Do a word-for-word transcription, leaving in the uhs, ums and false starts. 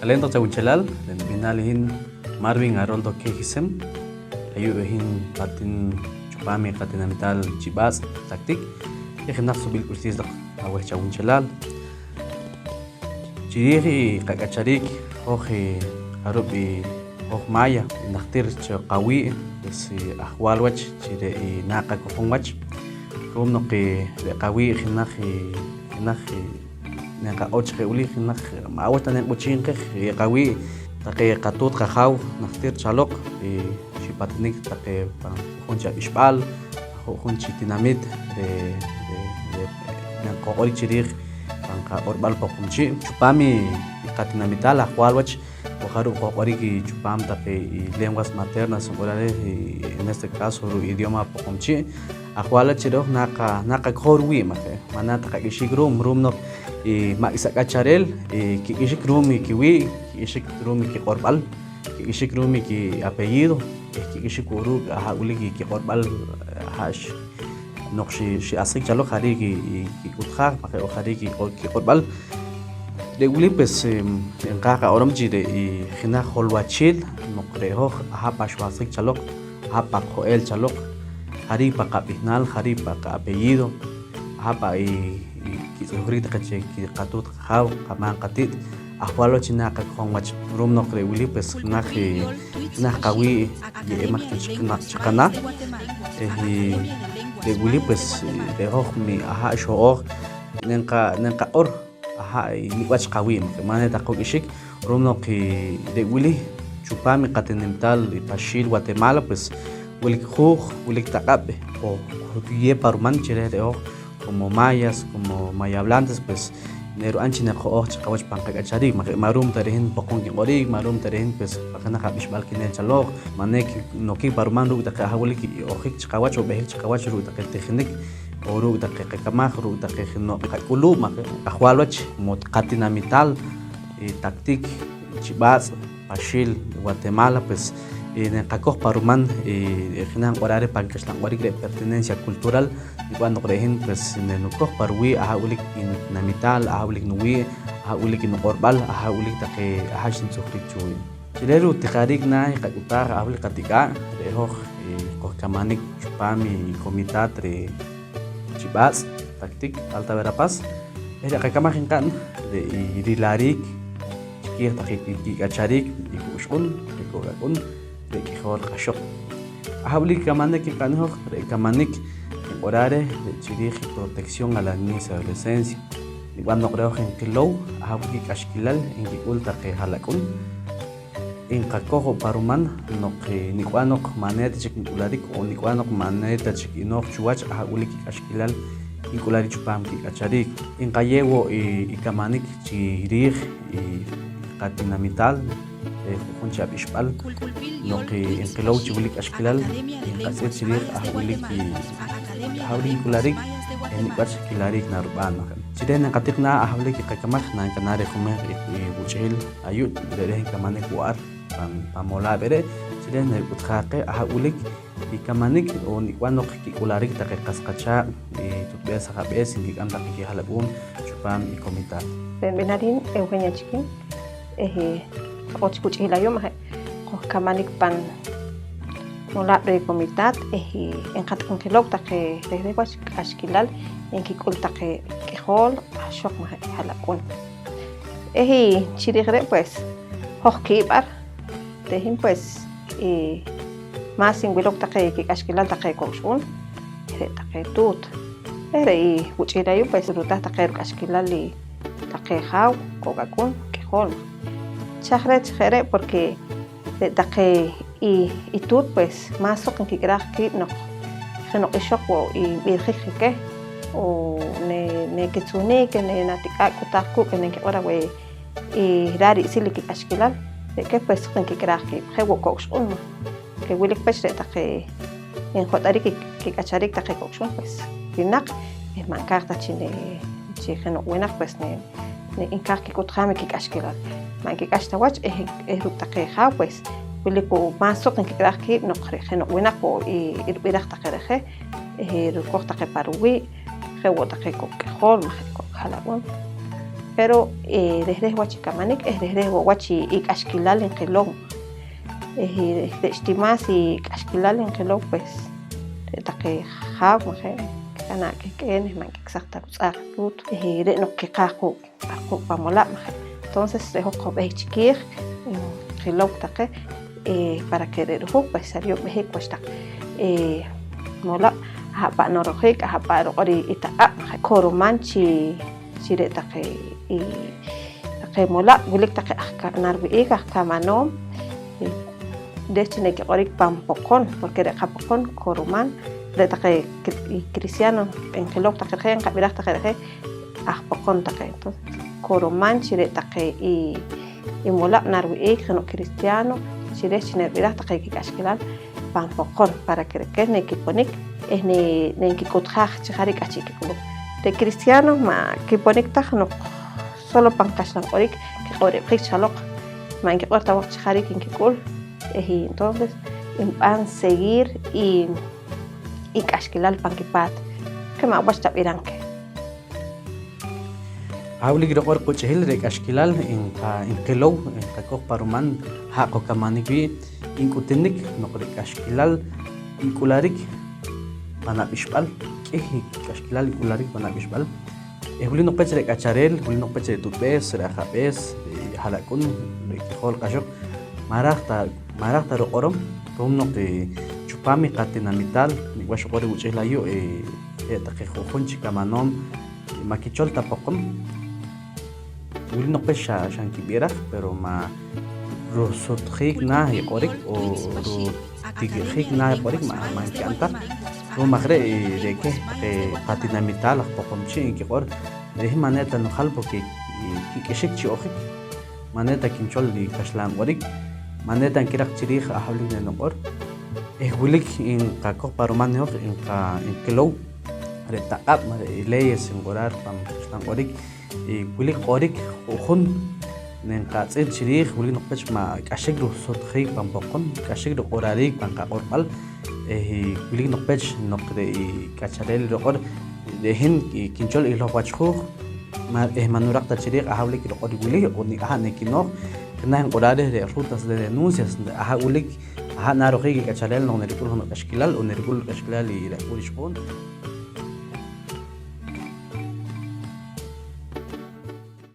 K'aleen taq chawunchelal, re' nib'ihnaal i hin Marvin Haroldo Quejesem. Ayu' re' hin patin chupaam i qatinamital Chi B'aatz' Tactic, eh jenaj suqb'il k'uxliis taq aweh chawunchelal. Chi riij i qak'achariik hoj, eh, jarub' i hoj maya najtir cho qawii', pues, eh, ajwaal wach chi re' i naa qakojom wach. Ru'um noq, eh, re' qawii' jenaj, eh, jenaj, eh, neenqaq'or chi je' wili, jenaj ma' awach ta neenq'uch'in qeh i qawii'. Taqe qatuut qajaaw najtir chaloq, eh, xipatinik taqe pan ju'jun chi ab'ixb'al, ju'jun chi tinamit re', re', re' neenqoq'orik chi riij pan qaq'orb'al Poqomchi'. Chupaam i, i qatinamital ajwaal wach wo' jarub' qoq'orik i chupaam taqe i lenguas maternas nq'orarik, i, en este caso ruu' idioma Poqomchi', ajwaal wach chi re' hoj naa qa-, naa qakoj ruwii', ma' je', ma' naa ta qak'ixik ru'um, ru'um noq i ma' k'isa k'achareel, eh, kik'ixik ru'um i kiwii', kik'ixik ru'um i kiq'orb'al, kik'ixik ru'um i kiapellido, eh, kik'ixik wo' ruuk' aha' wilik i kiq'orb'al, eh, aha' x-, noq xi-, xi'asjik chaloq, jariik i, i kik'uhtjaaj, ma' je' wo', jariik i q'o-, kiq'orb'al. Re' wili, pues, em, nqaaj qaq'orom chi re' i jenaj holwachiil, noq re' hoj aha' pa' xwasjik chaloq, aha' pa' qo'eel chaloq, jariik pa' qab'ihnaal, jariik pa' qaapellido, aha' pa' i, i kitz'uhkrik taqe chi qatuut qajaaw, qamaam qati't, ajwaal wach chi naa qakojom wach. Ru'um noq re' wili, pues, jenaj, eh, jenaj qawii' ye'emaj cho chi qana-, chi qanaah. Eh, i re' wili, pues, eh, re' hoj mi aha' xo'ooj, neenqa-, neenqaq'or aha' i nik' wach qawii', ma' ne ta qok'ixik. Ru'um noq, eh, re' wili, chupaam i qatinamital i Paxiil Guatemala, pues, wilik huuj, wilik taq'ab', eh, qo-, qohtuyeew pa ruman chi reh re' hoj como mayas, como mayahablantes, pues, neerub'an chi neqo'ooj chi qawach pan qak'achariik, ma' je', ma' ru'um ta re' hin poqom kinq'orik, ma' ru'um ta re' hin, pues, pan jenaj ab'ixb'al kineel chaloq, ma' ne kinokik pa ruman ruuk' taqe aha' wilik i ojik chi qawach o b'ehik chi qawach ruuk' taqe tijinik, o ruuk' taqe qakamaj, ruuk' taqe jeno' qak'uluub', ma' je', ajwaal wach mo qatinamital, eh, Tactic Chi B'aatz', Paxiil Guatemala, pues, eh, neenqakoj pa ruman, eh, jenaj nq'orarik pan kaxlan q'orik re' pertenencia cultural, nib'an noq re' hin, pues, neenukoj pa ruwii' aha' wilik i nutinamital, aha' wilik nuwii', aha' wilik i nuq'orb'al, aha' wilik taqe aha' xnitz'uhkrik cho wii'. Chi reh rutijariik naah i qak'utaaj aha' wilik qatik'aa', re' hoj, eh, qojkamanik chupaam i Comitaat reh Chi B'aatz' Tactic Alta Verapaz, eh, re' qakamaj nqa'n re' i rilariik chikiij taqe ki-, kik'achariik i kok' ixq'un, re' kok' ak'un, re' k'ijool q'axoq. Aha' wilik kamanik nqa'n i hoj, re' kamanik nq'orarik reh re' chi riij i protección a la niñez y adolescencia. Nib'an noq re' hoj nqilow aha' wilik i k'axkilal nkik'ul taqe ha'lak'un, nqakoj wo' pa ruman noq, eh, nik' b'an noq ma' ne ta chik nk'ularik on nik' b'an noq ma' ne ta chik inooj chuwach aha' wilik i k'axkilal nk'ularik chupaam kik'achariik. Nqayeew wo' i, i kamanik chi riij i qatinamital, eh, ju'jun chi ab'ixb'al noq, eh, nqilow chi wilik k'axkilal, nqatz'et chi riij aha' wilik i, aha' wilik nk'ularik, eh, nik' wach kilariik narub'an. Chi reh nqatiq naah aha' wilik i qakamaj, nankahnaa' reh jumehq i, i wuch'ihil ayu', re' reh nkamanik wo' ar pan, pan molaab' re're', chi reh narik'uhtaaj qeh aha' wilik i kamanik on nik' b'an noq kik'ularik taqe qas qachaaq', i tutb'ees ajaab'ees nkik'am taqe kiha'lak'uun chupaam i Comitaat. Re' nib'ihnaal i hin Eugenia Chiquin, eh, ch'och wuch'ihil ayu', ma' je' qojkamanik pan molaab' reh Comitaat, eh, nqatik nqilow taqe reh reh wach k'axkilal nkik'ul taqe k'ijool, q'axoq, ma' je' ha'lak'un. Eh, chi riij re', pues, hoj kiib' ar, re' hin, pues, i más nwilow taqe kik'axkilal taqe kok' ixq'un, re' taqe tuut. Eh, re' i wuch'ihil ayu', pues, rutaaj taqe ruk'axkilal i taqe haaw, kok' ak'un, k'ijool. Chaj reh chi je' re', porque re' taqe i, i tuut, pues, más suq nkik'raaj kiib' noq jeno' ixoq wo' i nb'irjik je keh, o ne, nekitzuhnik keh, ne natik'aa' k'utaaj kuuk', ne nkiq'or aweh i raa' ri'sil i kik'axkilal. Re' keh, pues, suq nkik'raaj kiib'. Je' wo' kok' ixq'un, ma' ke wilik pech re' taqe njot'arik i kik'achariik taqe kok' ixq'un, pues, winaq, eh, ma' nkaaj ta chi ne, chi jeno' winaq, pues, ne, ne nkaaj kik'uhtaam i kik'axkilal. Ma' nkik'ax ta wach, eh, eh, ruuk' taqe haaw, pues, wilik wo' más suq nkik'raaj kiib' noq re' jeno' winaq wo' i, i rib'iraj taqe reje, eh, rikoj taqe pa ruwii', je' wo' taqe kok' k'ijool, ma' je' kok' ha'lak'un. Pero eh, reh reh wach i kamanik eh reh reh wo' wach i, i k'axkilal nqilow. Eh, re' xtimaas i k'axkilal nqilow, pues re' taqe jaaw maje' nkikanaa' keh k'een eh ma' nkik'saj ta rutz'aaq i tuut. Eh, re' noq kiqaaj quuk' ar quuk' pan molaab' maje'. Entonces re' hoj qojb'eek chi kiij nqilow taqe eh, para que re' ruhuuj pues xa riyo'b'ehiik wach taq eh, molaab', aha' pa' norojiik, aha' pa' ruq'or i, i taq'ab' maje'. Koruman chi, chi re' taqe i, taqe molaab' wilik taqe aj ka-, narib'ihik aj kamanoom eh, reh chi nakiq'orik pan poqon, porque re' qapoqon koruman, re' taqe cri-, i cristiano nqilow taqe reje', nqab'iraj taqe reje' aj poqon taqe. Entonces koruman chi re' taqe i, i molaab' nariwih'ik jeno' cristiano chi reh chi narib'iraj taqe kik'axkilal pan poqon para que re' keh nekiponik eh ne-, nenkik'uhtaaj chi jariik k'ahchi' kik'ulum. Re' cristiano ma' kiponik ta noq solo pan kaxlan q'orik kiq'o'rib'jik chaloq, ma' nkiq'or ta woq chi jariik nkik'ul eh entonces nb'an seguir i, i k'axkilal pan kipaat, que ma' wach ta b'iram keh. Aha' wilik riq'or quch'ihil re' k'axkilal nqa-, nqilow, nqakoj pa ruman, ha' qokamanik wii', nk'utunik noq re' k'axkilal nk'ularik pan ab'ixb'al, k'ih k'axkilal nk'ularik pan ab'ixb'al. Eh, wili noq pech re' k'achareel, wili noq pech re' tuutb'ees, re' ajab'ees, re' ha'lak'un, re' k'ijol q'axoq, ma' raaj ta, ma' raaj ta ruq'orom, ru'um noq, eh, chupaam i qatinamitaal, nik' wach xuq'or i wuch'ihil ayu', eh, re' taqe ju'jun chi kamanoom ma' kichol ta poqom. Wili noq pech xa, xa nkib'iraj, pero ma' rusutjiik naah i q'orik o rutik'jiik naah i q'orik ma', ma' nki'an ta. Ru'um aj re', eh, re' keh taqe qatinamitaal aj Poqomchi' nkiq'or, re' hin ma' ne ta nujal porque, eh, kik'ixik chi ojik. Ma' ne ta kinchol i kaxlan q'orik, ma' ne ta nkiraq chi riij aha' wilik ne nuq'or. Eh, wilik nqakoj pa ruman i hoj nqa-, nqilow re' taq'ab', re' leyes nq'orar pan kaxlan q'orik. Eh, wilik q'orik ju'jun ne nqatz'ir chi riij, wilik noq pech ma' k'axik rusutjiik pan poqon, k'axik ruq'orariik pan qaq'orb'al. Eh, wilik noq pech noq re' i k'achareel riq'or, re' hin kinchol i hoj wach huuj, ma-, eh, ma' nuraq ta chi riij aha' wilik riq'or i wili on nik' aha' nekinooj. Jenaj nq'orarik re' rutas de denuncias, aha' wilik, aha' narojiik i k'achareel noq nerik'ul jeno' k'axkilal on nerik'ul k'axkilal i re' ak'uun rixq'uun.